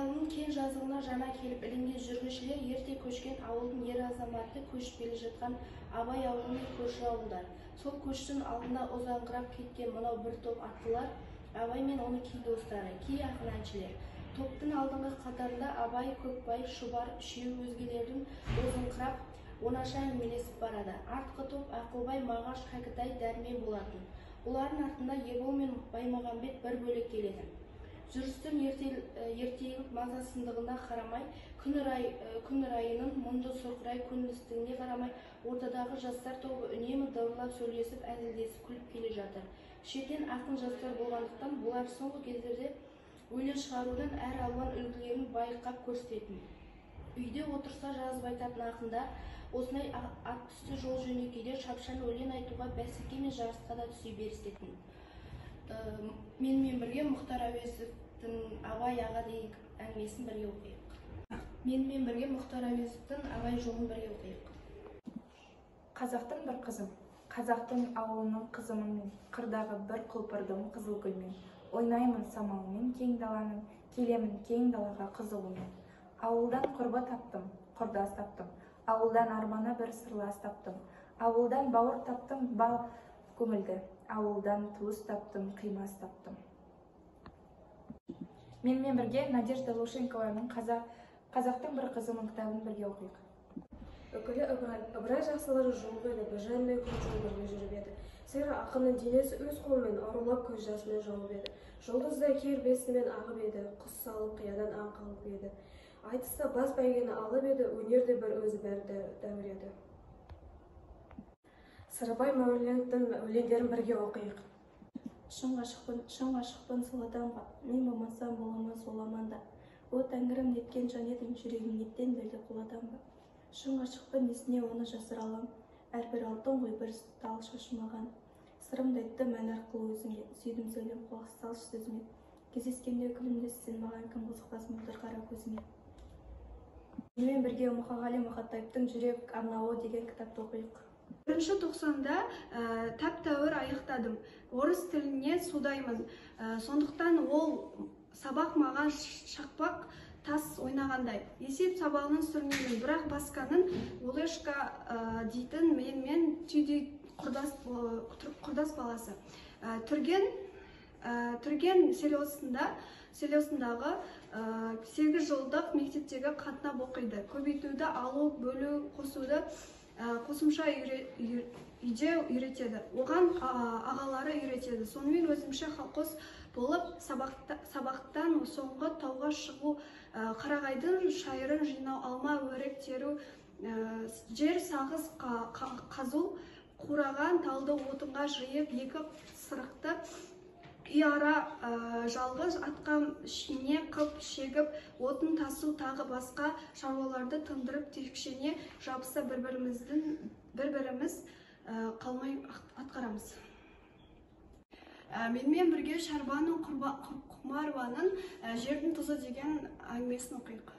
ауылының кең жазығына жаңа келіп ілінген жүргіншілер ерте көшкен ауылдың ер азаматы көшіп келе жатқан Абай ауылымен көрші ауылдар. Сол көштің алдында ұзаңқырап кеткен мынау бір топ аттылар Абай мен оның кей достары, кей ақын әншілер. Топтың алдыңғы қатарында Абай, Көкбай, Шұбар үшеуі өзгелердің озыңқырап, оңаша әңгімелесіп барады. Артқы топ Ақылбай, Мағаш, Кәкітай, Дәрмен болатын. Олардың артында Ербол мен Баймағамбет бір бөлек келеді. Жүрістің ертелік мазасыздығына қарамай, күн райының мұңды сұрқырай көріністігіне қарамай, ортадағы жастар тобы үнемі дабырлап сөйлесіп, әзілдесіп күліп келе жатыр. Шетінен ақын жастар болғандықтан бұлар соңғы кездерде өлең шығарудың әр алуан үлгілерін байқап көрсететін. Үйде отырса жазып айтатын ақындар осындай ат үсті жол жөнекейде шапшаң өлең айтуға бәсеке мен жарысқа да түсе берісетін. Менімен бірге Мұхтар Әуезовтің «Абай аға» деген әңгімесін бірге оқиық. Менімен бірге Мұхтар Әуезовтің «Абай жолын» бірге оқиық. Қазақтың бір қызым, қазақтың ауылының қызымын мен, қырдағы бір құлпырдым қызыл гүлмен. Ойнаймын самалымен кең даланың, келемін кең далаға қызығумен. Ауылдан құрбы таптым, құрдас таптым, ауылдан арманы бір сырлас таптым. Ауылдан бауыр таптым, бал көңілді, ауылдан туыс таптым, қимас таптым. Менімен бірге Надежда Лушенкованың «Қазақтың бір қызымын» кітабын бірге оқиық. Үкілі Ыбырай. Ыбырай жақсылары жуық еді, Біржан мен көп жол бірге жүріп еді. Сері ақынның денесі өз қолымен арулап көз жасымен жауып еді. Жұлдыздай кербесімен ағып еді, құс салып қиядан аң қалып еді. Айтыста бас бәйгені алып еді, өнерде бір өзі бәрі дәуір еді. Сырыбай Мәуленовтің өлеңдерін бірге оқиық. Шын ғашықпын, шын ғашықпын сол адамға, мен болмасам бола ма сол аманда. О, тәңірім, неткен жан едің, жүрегім неттен берді қол адамға. Шын ғашықпын, несіне оны жасыра алам, әрбір алтын ғой бір тал шашы маған. Сырымды айттым ән арқылы өзіңе, сүйдім сөйлем, құлақ салшы сөзіме. Кездескенде күлімдес сен маған, кім қызықпас мөлдір қара көзіңе. Менімен бірге Мұқағали Мақатаевтың «Жүрек арнауы» деген кітапты оқиық. Бірінші тоқсанда тәп-тәуір аяқтадым. Орыс тіліне судаймын. Сондықтан ол сабақ маған шақпақ тас ойнағандай. Есеп сабағынан сүрінемін, бірақ Басканың Олешка дейтін менімен түйдей құрдас баласы. Түрген селосындағы 8 жылдық мектептегі қатынап оқиды. Көбейтуді, алу, бөлу, қосуды қосымша үйде үйретеді. Оған ағалары үйретеді. Сонымен өзімше холхоз болып сабақтан соңғы тауға шығу, қарағайдың шайырын жинау, алма, өрік теру, жер сағыз қазу, қураған талды отынға жиып, екі сырықты үй ара жалғыз атқа шине қып шегіп, отын тасу, тағы басқа шаруаларды тындырып, текшене жабыса бір-біріміз қалмай атқарамыз. Менімен бірге Шарбану Құмарованың «Жердің тұзы» деген әңгімесін оқиық.